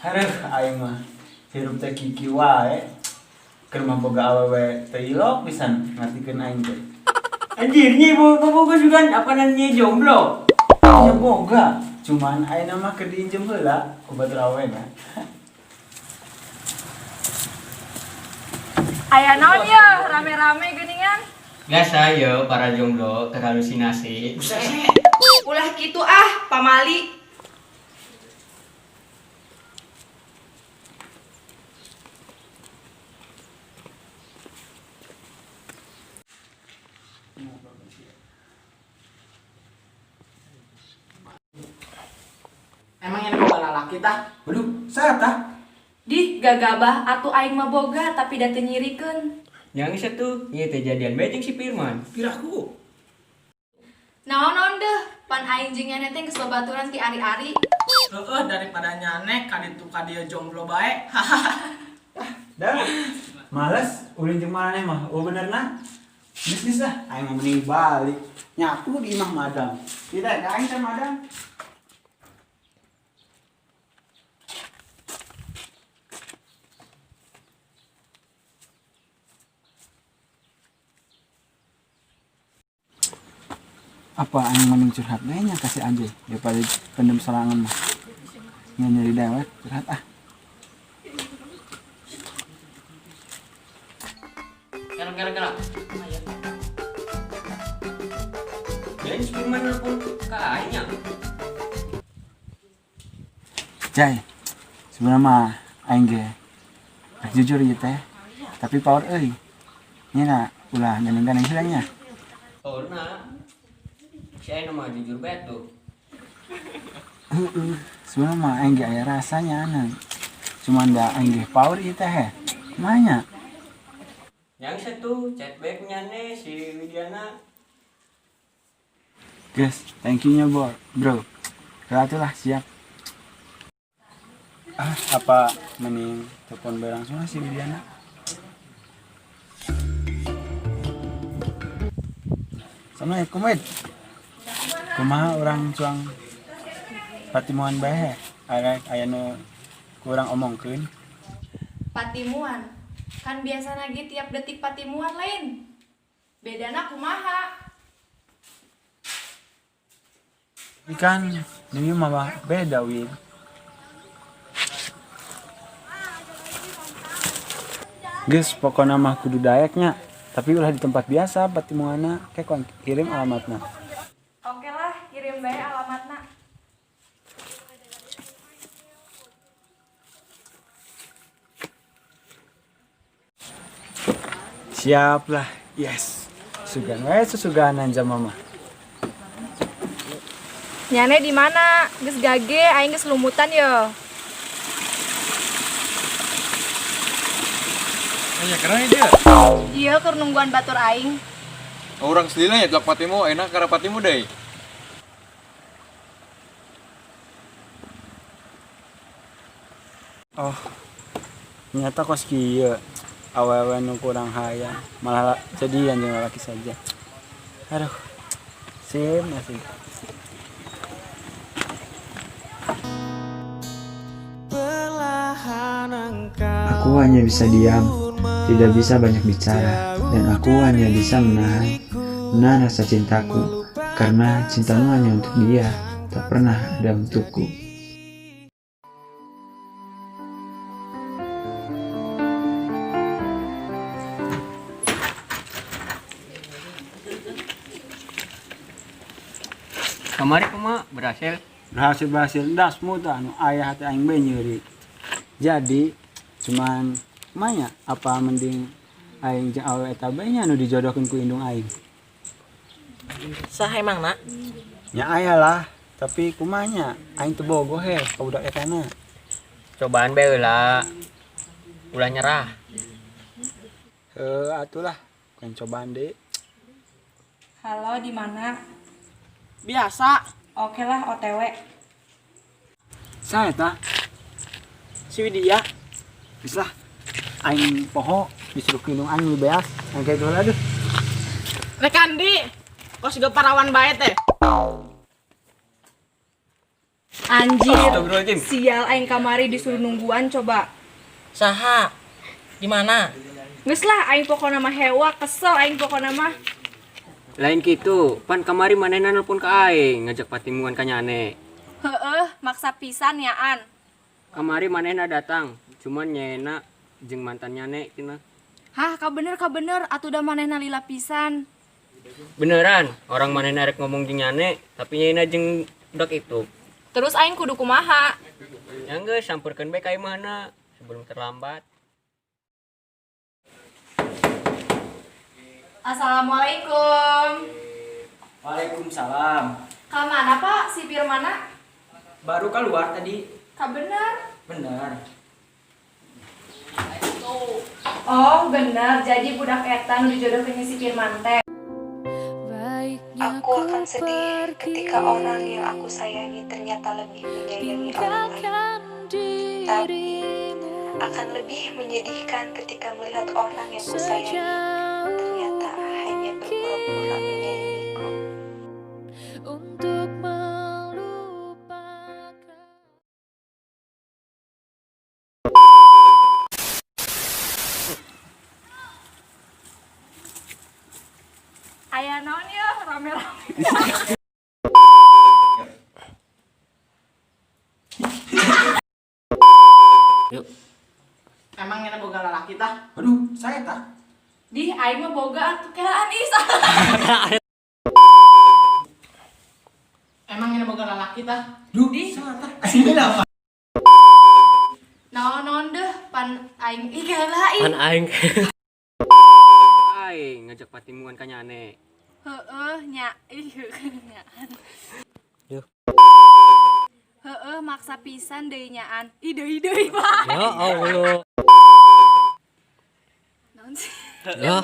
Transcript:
Hareuh aing mah hirup teh kikieu wae. Keur mah boga awewe teu ilok pisan ngartikeun aing teh. Anjir, nyi boga juga apa nanya jomblo? Ya boga, cuman ayeuna mah keur diinjem heula ku batur awewena. Aya naon ya, rame-rame geuningan. Biasa yo para jomblo terhalusinasi. Ulah kitu ah, pamali. Emang yang boga lalaki tah? Waduh, saha tah? Dih, gagabah atuh aing mah boga tapi da teu nyirikeun. Yang satu, nyi teh jadian bae jeung si Firman. Piraku. Naon-naon deh, pan aing jeung nyane teh geus babaturan ti ari-ari. Heeh, daripada nyane kaditu ka dieu jomblo bae. Dah. Males ulin jeung maneh mah. Oh bener na. Geus geus lah, aing mah mending balik. Nyapu di imah madam. Tidak, aing teh madam. Apa aing mending curhat bae nya ka si Anjay daripada pendem sorangan mah. Nya nyeri dewek curhat ah. Kela kela kela. Jadi si Firman nelpon ka aing nya. Jay, sebenarnya mah aing ge rek jujur ieu teh, tapi power euy. Nya na ulah gandeng-gandeng heula nya. Oh, nah. Si aing mah jujur bae tuh. Heeh, sebenarnya mah aing ge aya rasanya anan. Cuman da aing ge power ieu teh heh. Kumaha nya? Yang satu chat bae nyane si Widiana. Guys, thank you nya bro. Bro. Heula atuh lah siap. Ah, apa mending telepon bae langsung lah si Widiana. Assalamualaikum, Wid. Kumaha urang cuang patimuan bae heh? Aya aya nu kurang omongkeun. Patimuan. Kan biasa lagi tiap detik patimuan lain. Bedana kumaha? Tapi kan ini mah beda, Wid. Geus pokona mah kudu daeknya, tapi ulah di tempat biasa patimuanna, ke kirim alamatna. Oke lah, kirim bae alamatna. Siap lah, yes. Sugan wae susuganan jam mama. Nyane di mana? Geus gage, aing geus lumutan yo. Nya keren dia. Iya, keur nungguan batur aing. Orang selila ya telak patimu, enak karena patimu deh. Oh, nyata kos kieu awewe nu kurang hayang malah jadian jeung lalaki saja. Aduh, sim masih. Aku hanya bisa diam, tidak bisa banyak bicara, dan aku hanya bisa menahan, menahan rasa cintaku, karena cintamu hanya untuk dia, tak pernah ada untukku. Kamari kumaha berhasil? Berhasil berhasil dasmu tah nu aya hati aing bae nyeri. Jadi cuman manya apa mending aing jeung awewe eta bae nya nu dijodohkeun ku indung aing. Saha emang nak? Nya aya lah, tapi kumanya aing teu bogoh he ka budak eta na. Cobaan bae heula. Ulah nyerah. Heuh atulah, kan cobaan deui. Halo, di mana? Biasa. Oke lah, OTW. Saha eta? Si Widya. Geus lah. Aing poho disuruh ku indung aing nu beas. Aing kayak heula aduh. Rek Andi. Kos ge parawan bae teh. Anjir. Astagfirullahaladzim. Sial, aing kamari disuruh nungguan coba. Saha? Di mana? Geus lah, aing pokona mah hewa, kesel aing pokona mah. Lain gitu, pan kamari manehna nelpon ka aing ngajak patimuan ka nyane. Heeh, maksa pisan ya an. Kamari manehna datang, cuman nyena jeung mantan nyane cenah. Hah, ka bener ka bener, atuh da manehna lila pisan. Beneran, orang manehna rek ngomong jeung nyane, tapi nyena jeung budak itu. Terus aing kudu kumaha? Ya geus, samperkeun bae ka imahna sebelum terlambat. Assalamualaikum. Waalaikumsalam. Ka mana, Pak? Si Firmana? Baru keluar tadi. Ka bener. Bener. Oh, bener. Jadi budak eta nu dijodohkeun si Firman teh. Aku akan sedih ketika orang yang aku sayangi ternyata lebih menyayangi orang lain. Tapi akan lebih menyedihkan ketika melihat orang yang kusayangi ternyata hanya berpura-pura menyayangiku. Untuk melupakan. Aya naon ya rame-rame. Yuk. Emang nyana boga lalaki tah? Aduh, saya tah. Dih, aing mah boga atuh kelaan isa. Emang nyana boga lalaki tah? Duh, saya tah. Sini lah. Naon naon deh pan aing ih kelah ih. Pan aing. Aing ngajak patimuan ka nyane. Heeh, nya ih nya. Yuh. Heeh, maksa pisan deui nyaan. Ih deui deui Pak. Ya Allah. Naon sih? Ya.